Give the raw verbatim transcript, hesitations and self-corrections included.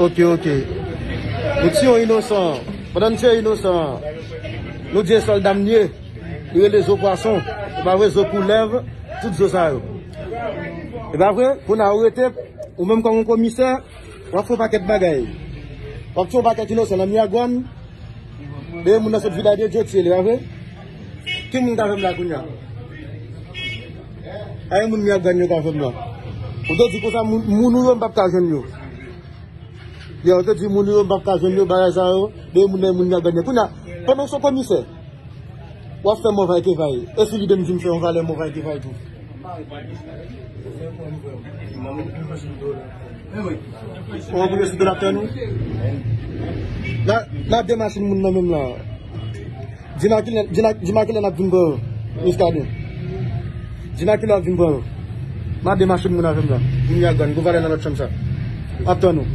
Ok, ok. Nou tiye yon inosan. Pandan nou tiye inosan, nou di e sòlda m li ye. Li rele zo pwason. E pa vre, zo koulèv, tout zo sa yo. E pa vre, kounye a ou rete, ou menm kòm yon komisè, w ap fè yon pakèt bagay. W ap tiye yon pakèt inosan nan Miragwàn. Dèyè moun nan sot Vidal de Dieu tiye li, pa vre? Ki moun ka fè m la kounye a? A, e moun Miragwàn yo ka fè m la. Ou te di konsa, moun, moun ou yo, m p ap ka jwenn yo. Yo, ou te di moun ou yo, m p ap ka jwenn yo, bagay sa yo, dèyè moun nan, moun Miragwàn yo. Kounye a, pandan w se komisè, w ap fè mòvay kevay. E si lide m vin fè yon valè mòvay kevay tou? Ou anboule sou do laptè nou? La, la de machin moun nan menm la. Di m a kilè, di m a, di m a kilè n ap vin pran yo, Miskaden. Di m a kilè w ap vin pran yo. M a de machin moun avè m la. Moun Miragwàn, gwo valè nan lòt chanm sa. M ap tann ou.